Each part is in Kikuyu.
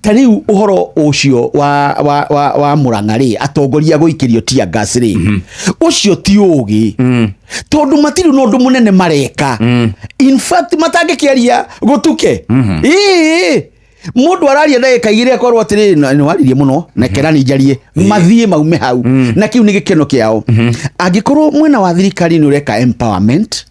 Ta rĩu ũhoro ũcio wa Mũrang'a rĩ, atongoria gũikĩrio tear gas rĩ, ũcio ti ũgĩ, tondũ matirĩ na ũndũ mũnene mareka. In fact, matangĩkĩaria gũtuke. Ĩĩ, mũndũ araria ndagĩka 2 akorwo atĩrĩrĩ, nĩ waririe mũno, nekera nĩ njarie, mathiĩ maume hau, na kĩu nĩ gĩkeno kĩao. Angĩkorwo mwena wa thirikari nĩ ũreka empowerment,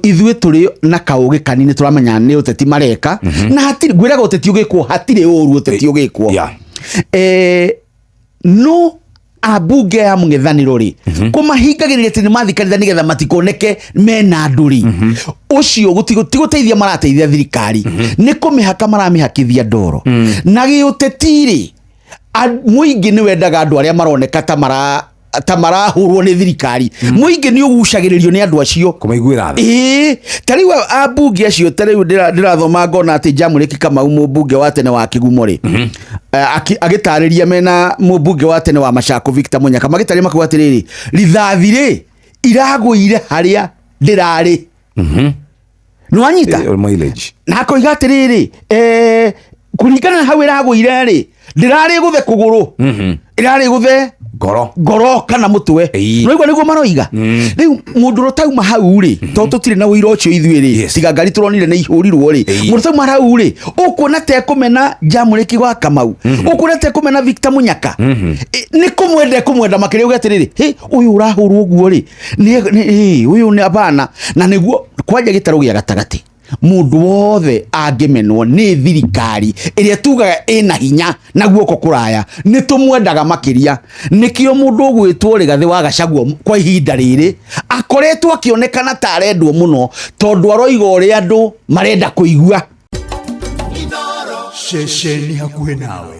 ithuĩ tũrĩ na kaũgĩ kanini tũramenya nĩ ũteti mareka, na hatirĩ, ngwĩraga ũteti ũgĩkwo hatirĩ ũru, ũteti ũgĩkwo. No ambunge ya mũng'ethanĩro rĩ, kũmahingagĩrĩria atĩ nĩ mathiĩ kanitha nĩgetha matikoneke mena andũ rĩ, ũcio ti gũteithia marateithia thirikari, nĩ kũmĩhaka maramĩhakithia ndoro. Na gĩũteti rĩ, mũingĩ nĩ wendaga andũ arĩa maroneka ta marahũrwo nĩ thirikari. Mũingĩ nĩ ũgucagĩrĩrio nĩ andũ acio. Kũmaiguĩra tha. Ĩĩ, ta rĩu ambunge acio, ta rĩu ndĩrathoma ngona atĩ Jamũrĩki Kamau, mũmbunge wa tene wa Kĩgumo rĩ, agĩtarĩria mena mũmbunge wa tene wa Machakos Victor Munyaka, magĩtarĩria makauga atĩrĩrĩ, rithathi rĩ iragũire harĩa ndĩrarĩ. Nĩwanyita? Mileage. Na akoiga atĩrĩrĩ, kũringana na hau ĩragũire rĩ, ndĩrarĩ gũthe kũgũrũ, ĩrarĩ gũthe ngoro. Ngoro kana mũtwe. Nĩwaigua nĩguo maroiga? Rĩu mũndũ ũrĩa ũtauma hau rĩ, tondũ tũtirĩ na ũira ũcio ithuĩ rĩ, tiga ngari tũronire nĩ ihũrirwo rĩ, mũndũ ũtauma hau rĩ, ũkuona ta ekũmena Jamũrĩki wa Kamau, ũkuona ta ekũmena Victor Munyaka? Nĩ kũmwenda ekũmwenda makĩria, uge atĩrĩrĩ, hĩ, ũyũ ũrahũrwo ũguo rĩ, ũyũ nĩ abana. Na nĩguo kwanja gĩtarũ gĩa gatagatĩ, mũndũ wothe angĩmenwo nĩ thirikari ĩrĩa tugaga ĩna hinya na guoko kũraya, nĩ tũmwendaga makĩria. Nĩkĩo mũndũ ũgwĩtwo Rigathĩ wa Gachagua kwa ihinda rĩrĩ akoretwo akĩonekana ta arendwo mũno, tondũ aroiga ũrĩa andũ marenda kũigua. Ceceni hakuhĩ nawe.